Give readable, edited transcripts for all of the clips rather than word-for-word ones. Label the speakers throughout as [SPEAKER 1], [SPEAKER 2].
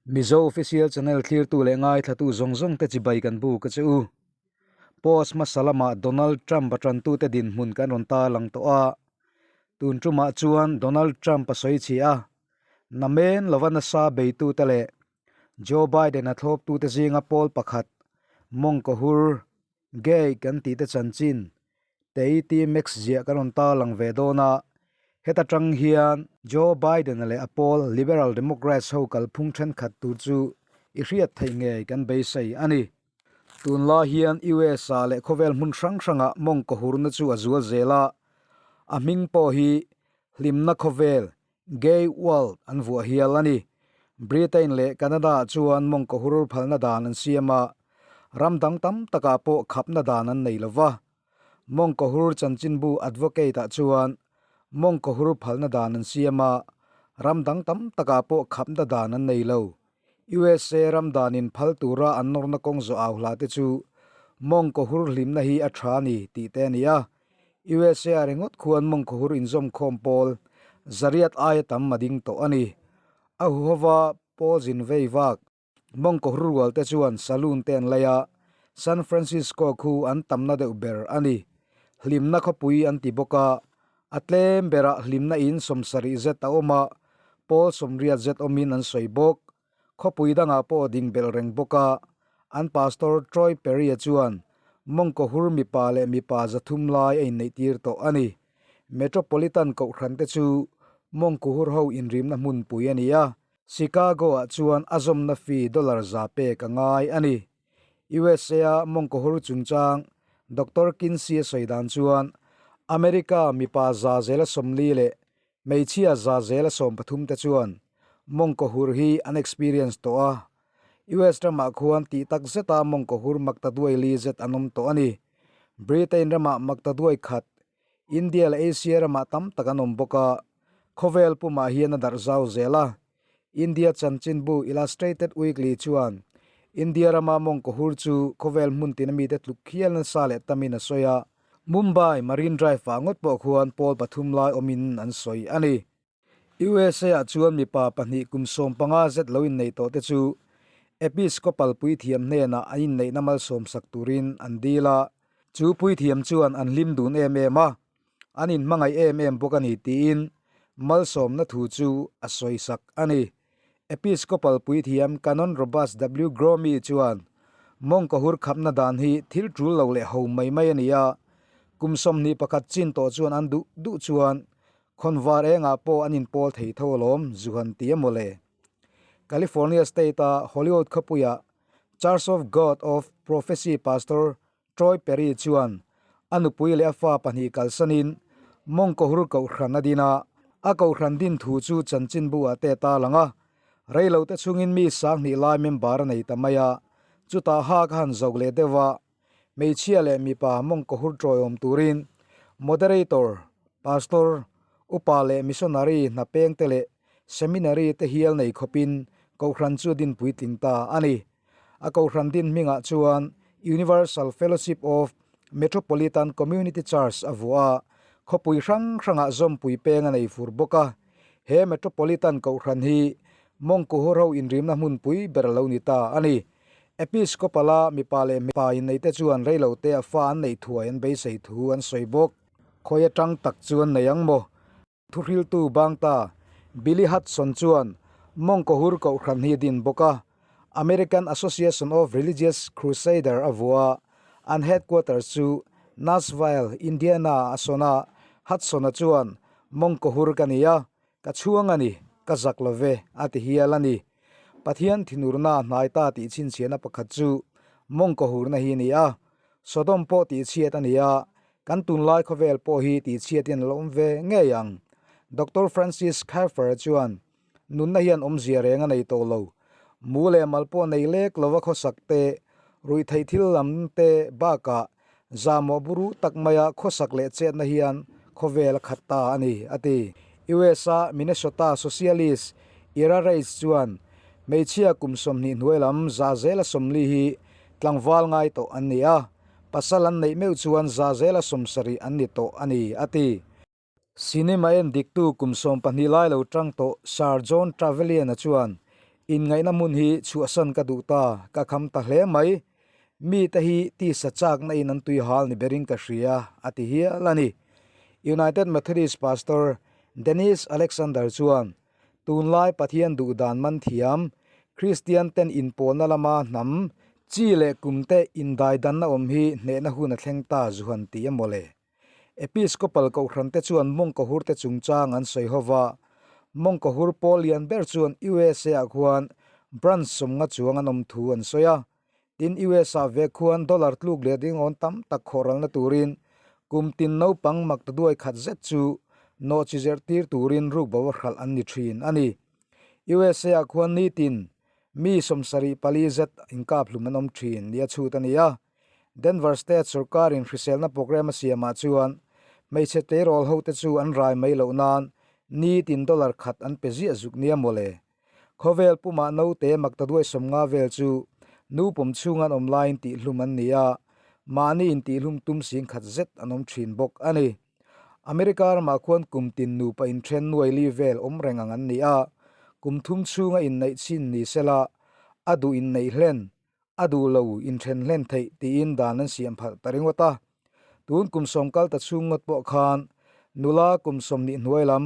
[SPEAKER 1] Mizo Official Channel thlirtu leh ngaithlatu zawng zawng te chibai kan buk a che u. Post hmasa lamah Donald Trump a tantute dinhmun kan rawn tarlang tawh a. Tun tumah chuan Donald Trump a sawi chhi a, namen lova nasa beitute leh Joe Biden a thlawptute zinga pawl pakhat mawngkawhur, gay, kan tihte chanchin Tei T Max ziah kan rawn tarlang ve dawn a, heta tang hian Joe Biden-a leh a pawl Liberal Democrats ho kalphung thenkhat tur chu i hriat theih ngei kan beisei a ni. Tunlai hian US-ah leh khawvel hmun hrang hrangah mawngkawhurna chu a zual zel a, a hming pawh hi hlimna khawvel, gay world, an vuah hial a ni. Britain leh Canada-ah chuan mawngkawhur phalna dan an siam a, ram dang tam takah pawh khapna dan an nei lo va. Mawngkawhur chanchinbu Advocate-ah chuan mawngkawhur phalna dan an siam a, ram dang tam takah pawh khapna dan an nei lo. USA ram danin phal tura an nawrna kawng zawh au hla te chu mawngkawhur hlimna hi a tha a ni tih te a ni a. USA a ringawt khuan mawngkawhur inzawmkhawm pawl zariat aia tam a ding tawh a ni. A huhova pawl zin vei vak mawngkawhur rual te chuan saloon te an lei a, San Francisco khu an tamna deuh ber a ni. Hlimna khawpui an ti bawk a, A tlem berah hlimna in 70 zet a awm a, pawl 80 zet awmin an sawi bawk. Khawpui dangah pawh ding belh reng bawk a, an Pastor Troy Perry-a chuan mawngkawhur mipa leh mipa 300 lai a inneihtir tawh a ni. Metropolitan Kohhran te chu mawngkawhur ho inrimna hmunpui a ni a, Chicago-ah chuan a zawmna fee dollar 100 pek a ngai a ni. USA-a mawngkawhur chungchang Doctor Kinsey-a sawi dan chuan America mipa 40% leh hmeichhia 13% te chuan mawngkawhur hi an experience tawh a. US ramah khuan tih tak zeta mawngkawhur maktaduai li zet an awm tawh a ni. Britain ramah maktaduai khat, India leh Asia ramah tam tak an awm bawk a, khawvel pumah hian a darh zau zel a. India chanchinbu Illustrated Weekly chuan India rama mawngkawhur chu khawvel hmun tina mite tluk khial nasa leh tamin a sawi a, Mumbai Marine Drive-ah ngawt pawh khuan pawl pathum lai awmin an sawi a ni. USA-ah chuan mipa pahnih kum 15 zet lo inneih tawh te chu Episcopal puithiam hnenah an inneihna malsawmsak turin an dil a, chu puithiam chuan an hlim dun em em a, an inhmangaih em em bawk a ni tiin malsawmna thu chu a sawisak a ni. Episcopal puithiam Canon Robust W. Gromy chuan mawngkawhur khapna dan hi thil tul lo leh ho mai mai a ni a, kum 21 chin tawh chuan an duh duh chuan khawnvar engah pawh an inpawl thei tho alawm zu han ti a mawle. California State-a Hollywood khawpuiah Church of God of Prophecy Pastor Troy Perry chuan a nupui leh a fa pahnih kalsanin mawngkawhur kohhran a din a, a kohhran din thu chu chanchinbu ah te ta lang a, reilote chungin mi 2000 lai member a nei ta mai a, chutah ha ka han zoh leh deuh a, hmeichhia leh mipa mawngkawhur tawiawm turin moderator, pastor, upa leh missionary hna pengte leh seminary te hial nei khawpin kohhran chu a din puitling ta a ni. A kohhran din hmingah chuan Universal Fellowship of Metropolitan Community Church a vuah a, khawpui hrang hrangah zawmpui peng a nei fur bawk a. He Metropolitan kohhran hi mawngkuhur ho inrimna hmunpui ber a lo ni ta a ni. Episcopal-a mipa leh mipa inneite chuan reilote a fa an neih thuai an beisei thu an sawi bawk. Khawi atang tak chu an nei ang maw? Thuhriltu bangta Billy Hudson chuan mawngkawhur kohhran hi a din bawk a, American Association of Religious Crusader a vuah a, an headquarters chu Nashville, Indiana-ah a sawn a. Hudson-a chuan, Mawngkawhur ka ni a, ka chhuang a ni, ka zak lo ve, a ti hial a ni. Pathian thinurna a hnai ta tih chhinchhiahna pakhat chu mawngkawhurna hi a ni a, Sodom pawh tihchhiat a ni a, Kan tunlai khawvel pawh hi tihchhiatin a lo awm ve ngei ang. Doctor Francis Schaeffer chuan, Nunna hian awmzia reng a nei tawh lo. Mu leh mal pawh nei lek lova khawsak te, ruihtheih thil lam te bakah zahmawh buru tak maia khawsak leh chetna hian khawvel a khat ta a ni, a ti. US-a Minnesota Socialist Ira Reis chuan, Hmeichhia kum 20 hnuai lam 40% hi tlangval ngai tawh an ni a. Pasal an neih meuh chuan 70% an ni tawh a ni, a ti. Cinema en diktu kum 12 lai lo tang tawh Sir John Trevelyan-a chuan Inngaihna hmun hi chhuahsan ka duh ta, ka kham ta hle mai. Mite hi tisa chakna in an tui hal ni berin ka hria, a ti hial a ni. United Methodist Pastor Dennis Alexander chuan, Tunlai Pathian duh dan man thiam, Kristian ten inpawlna lama hnam, chi leh kum te indaidanna awm hi hnehna hun a thleng ta zuhan ti a mawle. Episcopal kohhran te chuan mawngkawhur te chungchang an sawi ho va, mawngkawhur pawl lian ber chuan USA ah khuan branch sawmnga chuang an awm thu an sawi a, tin US ah ve khuan dollar tluk leh ringawn tam tak khawhralna turin kum tin naupang maktaduai khat zet chu nawhchi zirtir turin rukbo a hralh an ni thin a ni. USA ah khuan nitin mi 74 zet inkaphlum an awm thin nia chhut a ni a. Denver State sorkarin hriselna programme a siamah chuan hmeichhe tleirawl hote chu an rai mai loh nan nitin dollar khat an pe ziah zuk nia mawle. Khawvel pumah naute maktaduai 50 vel chu nu pawm chhunga an awm laiin tihhlum an ni a, mahni intihlum tum sing khat zet an awm thin bawk a ni. America ramah khuan kum tin nupa inthen nuai li vel awm reng ang an ni a, kum thum chhunga inneih chin ni sela a duh inneih hlen a duh lo inthen hlen theih tiin dan an siam phalh ta ringawt a. Tun kum sawm kal ta chhung ngawt pawh khan nula kum 20 hnuai lam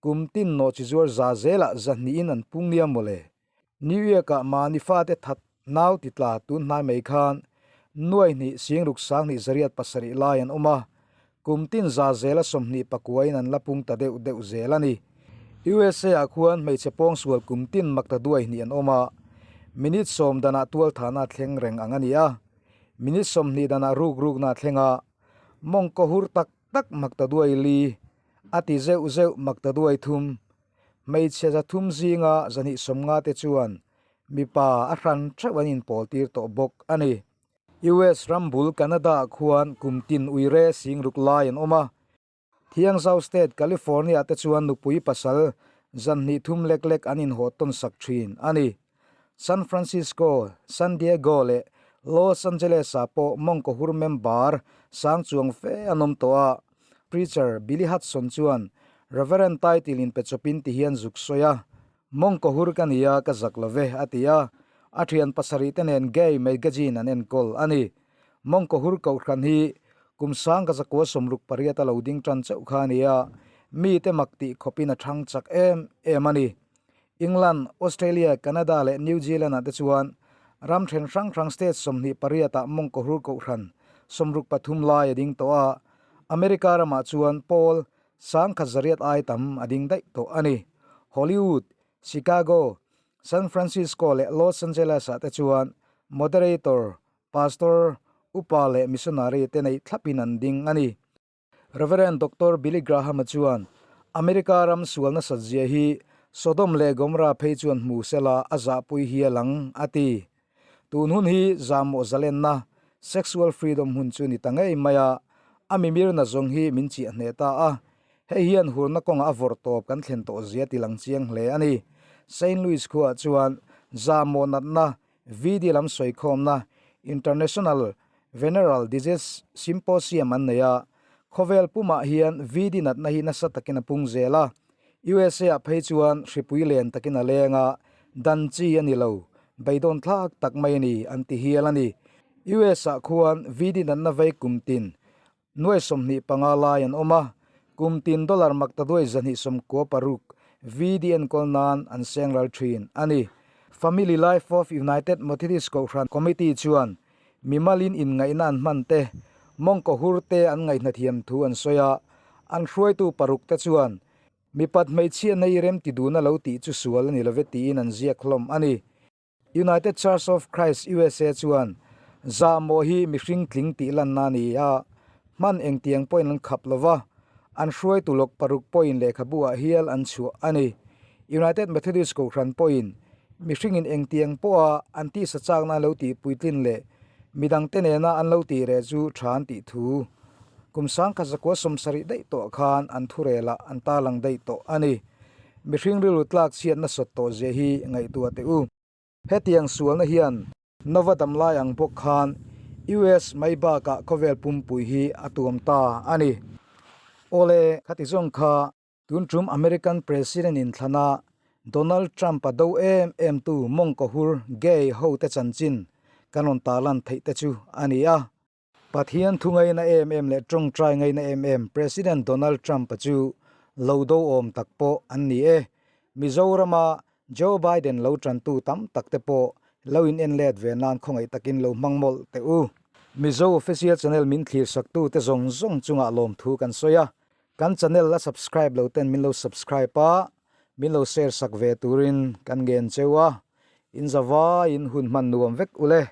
[SPEAKER 1] kum tin nawh chi zuar za zelah zahnihin an pung nia mawle. New York-ah mahni fate that nau ti tla tun hnai mai khan nuai hnih singruk 20 807 lai an awm a, Kum tin za zela 29 in an la pung ta deuh deuh zel a ni. USA ah khuan hmeichhe pawngsual kum tin makta duai hnih an awm a, minute sawm danah tualthahna a thleng reng ang a ni a, minute 20 danah ruk rukna a thleng a, mawngkaw hur tak tak makta duai li a ti zeuh zeuh makta duai thum. Hmeichhe 300 zinga 250 te chuan mipa a hran theuh an inpawl tir tawh bawk a ni. US ram bul Canada ah khuan kum tin uire singruk lai an awm a. Thiangzau State California te chuan nupui pasal 200 thum lek lek an inhaw tawn sak thin a ni. San Francisco, San Diego leh Los Angeles ah pawh mawngkawhur member sang chuang fe an awm tawh a. Preacher Billy Hudson chuan Reverend title in pe chawpin ti hian zuk sawi a. Mawngkawhur ka ni a, ka zak lo ve, a ti a. A thian pasarih te nen gay magazine an enkawl a ni. Mawngkawhur kohhran hi kum sang ka zakua 68 a lo ding tan chauh kha a ni a, mite mak tih khawpin a thang chak em em a ni. England, Australia, Canada leh New Zealand ah te chuan ram then hrang hrang state 28 ah mawngkawhur kohhran 63 lai a ding tawh a, America ramah chuan pawl 1008 ai tam a ding daih tawh a ni. Hollywood, Chicago, San Francisco leh Los Angeles ah te chuan moderator, pastor, upa leh missionary te neih thlapin an ding a ni. Rev. Doctor Billy Graham-a chuan America ram sual nasat zia hi Sodom leh Gomorrah phei chuan hmu sela a zahpui hial ang, a ti. Tun hun hi zahmawh zalenna, sexual freedom hun chu ni ta ngei mai a, a mimirna zawng hi min chiah hneh ta a, hei hian hurna kawngah a vawrh tawp kan thlen tawh zia ti lang chiang hle a ni. Saint Louis khuaah chuan zahmawh natna, VD lam sawikhawmna, International Veneral Disease Symposium an nei a, khawvel pumah hian VD natna hi nasa takin a pung zel a, USA ah phei chuan hripui len takin a leng a, dan chi a ni lo, beidawn thlak tak mai a ni an ti hial a ni. US ah khuan VD natna vei kum tin nuai 25 lai an awm a, kum tin dollar maktaduai 296 VD enkawl nan an seng ral thin a ni. Family Life of United Methodist Kohhran Committee chuan mimalin inngaihna an hman te, mawngkaw hur te an ngaihna thiam thu an sawi a, an hruaitu paruk te chuan mipat hmeichhia nei rem ti duna lo tih chu sual a ni love tiin an ziak hlawm a ni. United Church of Christ USA chuan zahmawh hi mihring tling tih lanna a ni a, hman engtiang pawhin an khap lova, an hruaitu lawk paruk pawhin lehkhabu ah hial an chhuah a ni. United Methodist Kohhran pawhin Mihringin engtiang pawha an tisa chakna an lo tih puitlin leh midangte nena an lo tih reh chu tha an tih thu kum 1970 daih tawh khan an thurelah an tarlang daih tawh a ni. Mihring rilru tlak chhiatna sawt tawh zia hi ngaihtuah teh u. Hetiang sualna hian Nova damlai ang bawk khan US mai bakah khawvel pumpui hi a tuam ta a ni. Awle, khati zawng kha Tun tum American President inthlana Donald Trump-a do em em tu mawngkawhur gay ho te chanchin kan rawn tarlan theih te chu a ni a. Pathian thu ngaina em em leh tawngtai ngaina em em President Donald Trump-a chu lo do awm tak pawh an ni e. Mizorama Joe Biden lo tantu tam tak te pawh lo in en let ve nan khawngaih takin lo hmang mawlh teh u. Mizo Official Channel min thlir saktu te zawng zawng chungah lawmthu kan sawi a, kan channel la subscribe lo ten min lo subscribe a, min lo share sak ve turin kan ngen cheu a, in zavaiin hun hman nuam vek ule.